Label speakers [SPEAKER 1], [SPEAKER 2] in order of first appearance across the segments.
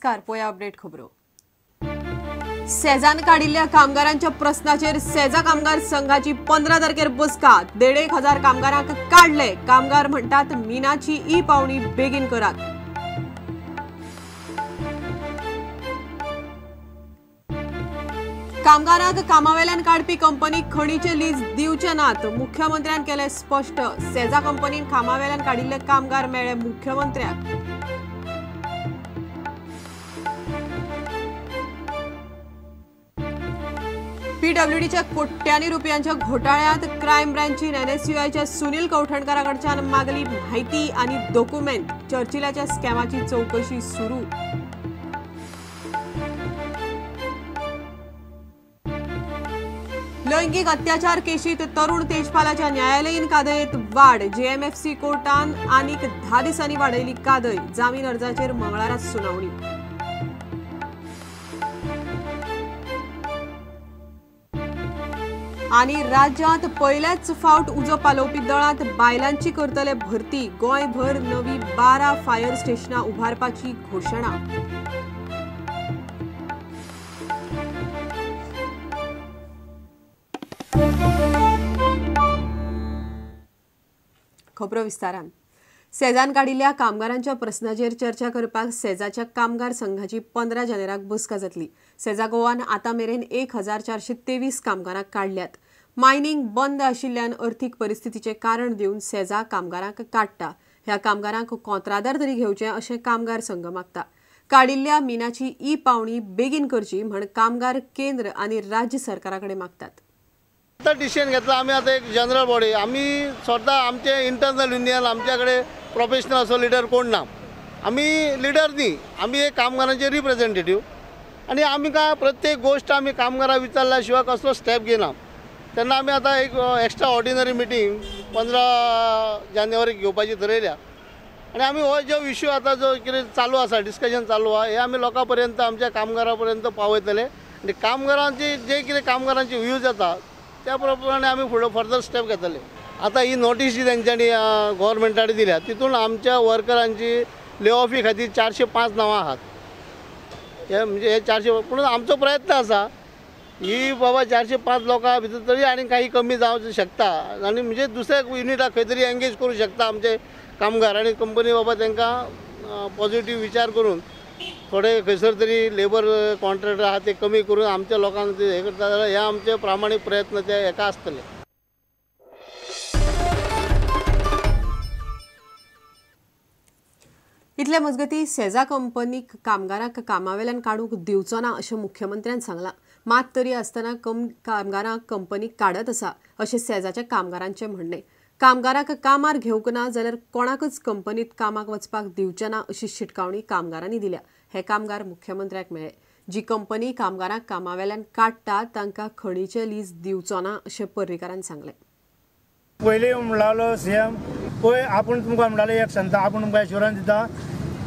[SPEAKER 1] नमस्कार, पोया अपडेट खबरो। सेजान काडिल्ल्या कामगारांच्या प्रस्नाचेर सेजा कामगार संघाची 15 तारखेर बसका। 1,500 कामगारांक काडले। कामगार म्हणटात मिनाची ई पावणी बेगीन करात। कामगारांक कामावेल्यान काडपी कंपनी खणीचे लीज दिवचे नात, मुख्यमंत्र्यान केले स्पष्ट। सेजा कंपनीन कामावेल्यान काडिल्ले कामगार मेळ्ळे मुख्यमंत्र्याक। पीडब्ल्यूडीच्या कोट्यांनी रुपयांच्या घोटाळ्यात क्रायम ब्रांचीन एनएसयूआयच्या सुनील कवठणकाराकडच्यान मागली माहिती आणि डॉक्युमेंट। चर्चिलाच्या स्कॅमाची चौकशी सुरू। लैंगिक अत्याचार केशीत तरुण तेजपालाच्या न्यायालयीन कादयेत वाड। जेएमएफसी कोर्टान आनीक 10 दिसांनी वाडयली कादय। जामीन अर्जाचेर मंगळारा सुनावणी। आनी राज्यांत पयल्याच फावट उजो पालोवपी दळांत बायलांची करतले भरती। गोंयभर नवी 12 फायर स्टेशनां उभारपाची घोशणा। खबरो विस्तारान। सेजान काडिल्ल्या कामगारांच्या प्रस्नाचेर चर्चा करपाक सेजाच्या कामगार संघाची 15 जानेराक बसका जातली। सेजा गोवान आतां मेरेन 1423 कामगारांक काडल्यात। मायनिंग बंद आशिल्ल्यान अर्थीक परिस्थितीचें कारण दिवन सेजा कामगारांक काडटा। ह्या कामगारांक कोंत्रादार तरी घेवचें अशें कामगार संघ मागता। काडिल्ल्या मिनाची ई पावणी बेगीन करची म्हण कामगार केंद्र आनी राज्य सरकारा कडेन मागतात।
[SPEAKER 2] आतां डिसिजन घेतला आमी, आतां एक जनरल बॉडी, आमी स्वता आमचे इंटरनल युनियन, आमच्या कडेन प्रोफेशनल असो लिडर कोण ना, आमी लिडर न्ही, आमी एक कामगारांचे रिप्रेझेंटेटीव आनी आमी काय प्रत्येक गोश्ट आमी कामगारां विचारल्या शिवाय कसलो स्टेप घेना। तेन्ना आमी आतां एक एक्स्ट्रा ऑर्डिनरी मिटींग 15 जानेवारीक घेवपाची थरयल्या आनी आमी हो जो इश्यू आतां जो कितें चालू आसा, डिस्कशन चालू आसा, हे आमी लोकां पर्यंत, आमच्या कामगारां पर्यंत पावयतले आनी कामगारांची जे कितें कामगारांची व्यूज येता त्या प्रमाणे आमी फुडें फर्दर स्टेप घेतले। आतां ही नोटीस जी तेंच्यांनी गव्हर्मेंटान दिल्या तितून आमच्या वर्करांची ले ऑफी खातीर 405 नांवां आहात। हे म्हणजे हे 400, पूण आमचो प्रयत्न आसा ही बाबा 405 लोकां भितर तरी आनी काही कमी जावंक शकता आनी म्हणजे दुसऱ्या युनिटाक खंय तरी एंगेज करूं शकता आमचे कामगार आनी कंपनी बाबा तांकां पॉझिटीव विचार करून थोडे खंयसर तरी लेबर कॉन्ट्रॅक्ट आहा ते कमी करून आमच्या लोकांक ते हे करता जाल्यार हे आमचे प्रामाणीक प्रयत्न ते हेका आसतले।
[SPEAKER 1] इतले मजगती सेजा कंपनीक कामगारांक कामावेल्यान काडूंक दिवचो ना अशें मुख्यमंत्र्यान सांगलां। मात तरी आसतना कामगारांक कंपनी काडत आसा अशें सेजाच्या कामगारांचें म्हणणें। कामगारांक कामार घेवंक ना जाल्यार कोणाकच कंपनीत कामाक वचपाक दिवचें ना अशी शिटकावणी कामगारांनी दिल्या। हे कामगार मुख्यमंत्र्याक मेळ्ळे। जी कंपनी कामगारांक कामावेल्यान काडटा तांकां खणीचें लीज दिवचो ना अशें पर्रीकारान सांगलें।
[SPEAKER 3] पयलीं म्हणलालो सीएम पळय, आपूण तुमकां म्हणटाले एक सांगता, आपूण तुमकां एश्योरन्स दिता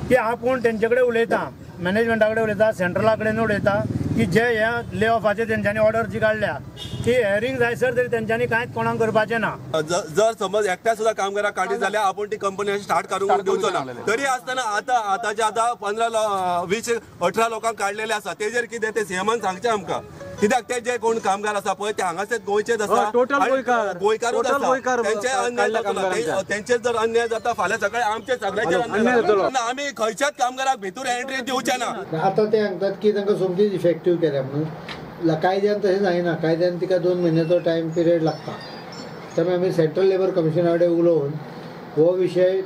[SPEAKER 3] की आपूण तेंचे कडेन उलयता, मॅनेजमेंटा कडेन उलयता, सेंट्रला कडेन उलयता की जे हे ले ऑफाचे तेंच्यांनी ऑर्डर जी काडल्या ती हेअरिंग जायसर तरी तेंच्यांनी कांयच कोणाक करपाचें ना।
[SPEAKER 4] जर समज एकट्या सुद्दां कामगाराक काडली जाल्यार आपूण ती कंपनी स्टार्ट करूंक दिवचो ना। तरी आसतना आतां आतांच्या आतां 15, 20, 18 लोकांक काडलेले आसा, तेजेर कितें तें सीएमान सांगचें आमकां। कित्याक ते जे कोण कामगार आसा पळय ते हांगासर गोंयचेच आसा, गोंयकारूच आसा, तेंचे अन्याय जाता, तेंचेर जर अन्याय जाता फाल्यां सकाळी आमचे सगळ्यांचेर अन्याय जातलो। आमी खंयच्याच कामगाराक भितर एंट्री दिवचे ना।
[SPEAKER 5] आतां ते सांगतात की तांकां सोमतीच इफेक्टीव केल्या म्हणून, कायद्यान तशें जायना, कायद्यान तिका 2 म्हयन्याचो टायम पिरियड लागता। त्यामुळे आमी सेंट्रल लेबर कमिशना कडेन उलोवन हो विशय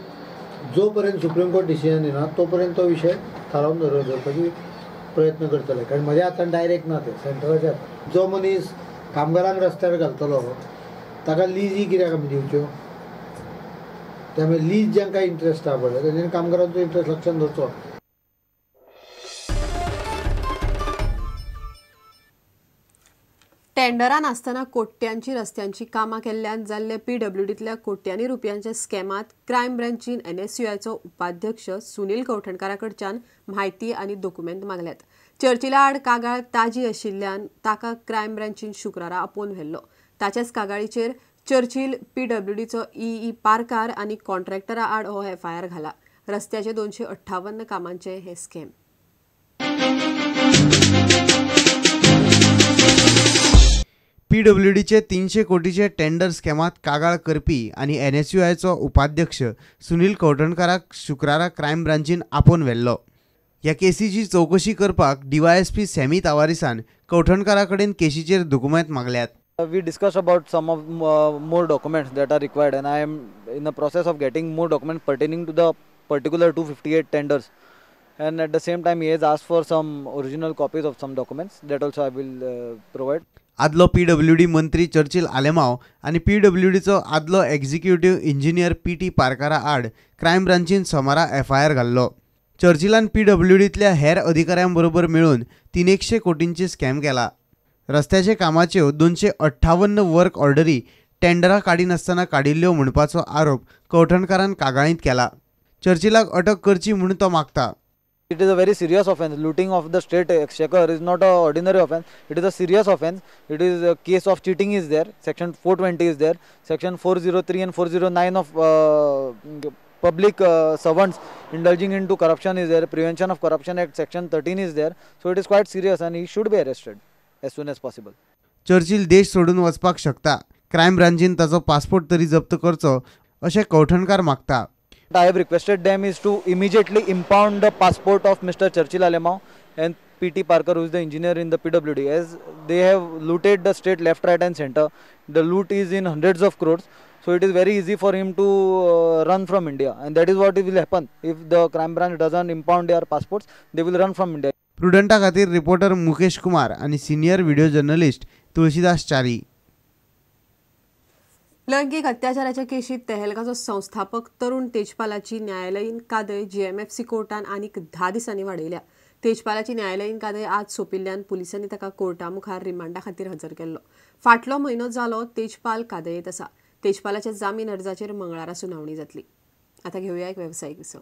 [SPEAKER 5] जो पर्यंत सुप्रीम कोर्ट डिसिजन येना तो पर्यंत तो विशय थारावन दवरपाची प्रयत्न करतले। कारण म्हज्या हातान डायरेक्ट ना, ते सेंट्रलाच्या हातान। जो मनीस कामगारांक रस्त्यार घालतलो ताका लिजी कित्याक आमी दिवच्यो? त्यामुळे लीज जांकां इंट्रस्ट आहा पळय तेंच्यांनी कामगारांचो इंट्रस्ट लक्षांत दवरचो।
[SPEAKER 1] टेंडरां नासतना कोट्यांची रस्त्यांची कामां केल्ल्यान जाल्ले पीडब्ल्यूडींतल्या कोट्यांनी रुपयांच्या स्कॅमांत क्रायम ब्रांचीन एनएसयूआयचो उपाध्यक्ष सुनील कवठणकारा कडच्यान म्हायती आनी दोकुमेंत मागल्यात। चर्चिला आड कागाळ ताजी आशिल्ल्यान ताका क्रायम ब्रांचीन शुक्रारा आपोवन व्हेल्लो। ताच्याच कागाळीचेर चर्चिल पीडब्ल्यूडीचो ई पारकार आनी कॉन्ट्रॅक्टरा आड हो एफआयआर घाला। रस्त्याचे 258 कामांचे हे स्कॅम।
[SPEAKER 6] पीडब्ल्यूडीचे 300 कोटीचे टेंडर स्कॅमात कागाळ करपी आनी एनएसयूआयचो उपाध्यक्ष सुनील कवठणकाराक शुक्रारा क्रायम ब्रांचीन आपोवन व्हेल्लो. ह्या केसीची चवकशी करपाक डीवायएसपी सॅमी तावारीसान कवठणकारा कडेन केशीचेर दुकुमेंत मागल्यात.
[SPEAKER 7] We discussed about some of more documents that are required, and I am in the process of getting more documents pertaining to the particular 258 tenders. And at the same time, he has asked for some original copies of some documents that also I will provide.
[SPEAKER 6] आदलो PWD मंत्री Churchill Alemao आनी पीडब्ल्यूडीचो आदलो executive engineer P T पारकारा आड crime ब्रांचीन सोमारा FIR घाल्लो. चर्चिलान पीडब्ल्यूडींतल्या हेर अधिकाऱ्यां बरोबर मेळून 300 कोटींची स्कॅम केला. रस्त्याचे कामाच्यो 258 वर्क ऑर्डरी टेंडरां काडिनासतना काडिल्ल्यो म्हणपाचो आरोप कवठणकारान कागाळींत केला. चर्चिलाक अटक करची म्हूण तो मागता.
[SPEAKER 7] It is a very serious offence. Looting of the state exchequer is not an ordinary offence. It is a serious offence. It is a case of cheating is there. Section 420 is there. Section 403 and 409 of public servants indulging into corruption is there. Prevention of Corruption Act Section 13 is there. So it is quite serious and he should be arrested as soon as possible.
[SPEAKER 6] Churchill देश सोडून वचपाक शकता. Crime ब्रांचीन ताचो passport तरी जप्त करचो अशें कवठणकार मागता.
[SPEAKER 7] I have requested them is to immediately impound the passport of Mr. Churchill Alemao and P.T. Parker, who is the engineer in the PWD, as they have looted the state left, right and center. The loot is in hundreds of crores, so it is very easy for him to run from India, and that is what will happen. If the crime branch doesn't impound their passports, they will run from India.
[SPEAKER 6] प्रुडंटा खातीर reporter Mukesh Kumar आनी senior video journalist Tulsidas Chari.
[SPEAKER 1] लैंगिक अत्याचाराच्या केशीत तेहलकाचो संस्थापक तरुण तेजपालाची न्यायालयीन कादय जीएमएफसी कोर्टान आनीक 10 दिसांनी वाडयल्या. तेजपालाची न्यायालयीन कादय आज सोंपिल्ल्यान पुलिसांनी ताका कोर्टा मुखार रिमांडा खातीर हजर केल्लो. फाटलो म्हयनो जालो तेजपाल कादयेंत आसा. तेजपालाच्या जामीन अर्जाचेर मंगळारा सुनावणी जातली. आतां घेवया एक वेवसायीक विसव.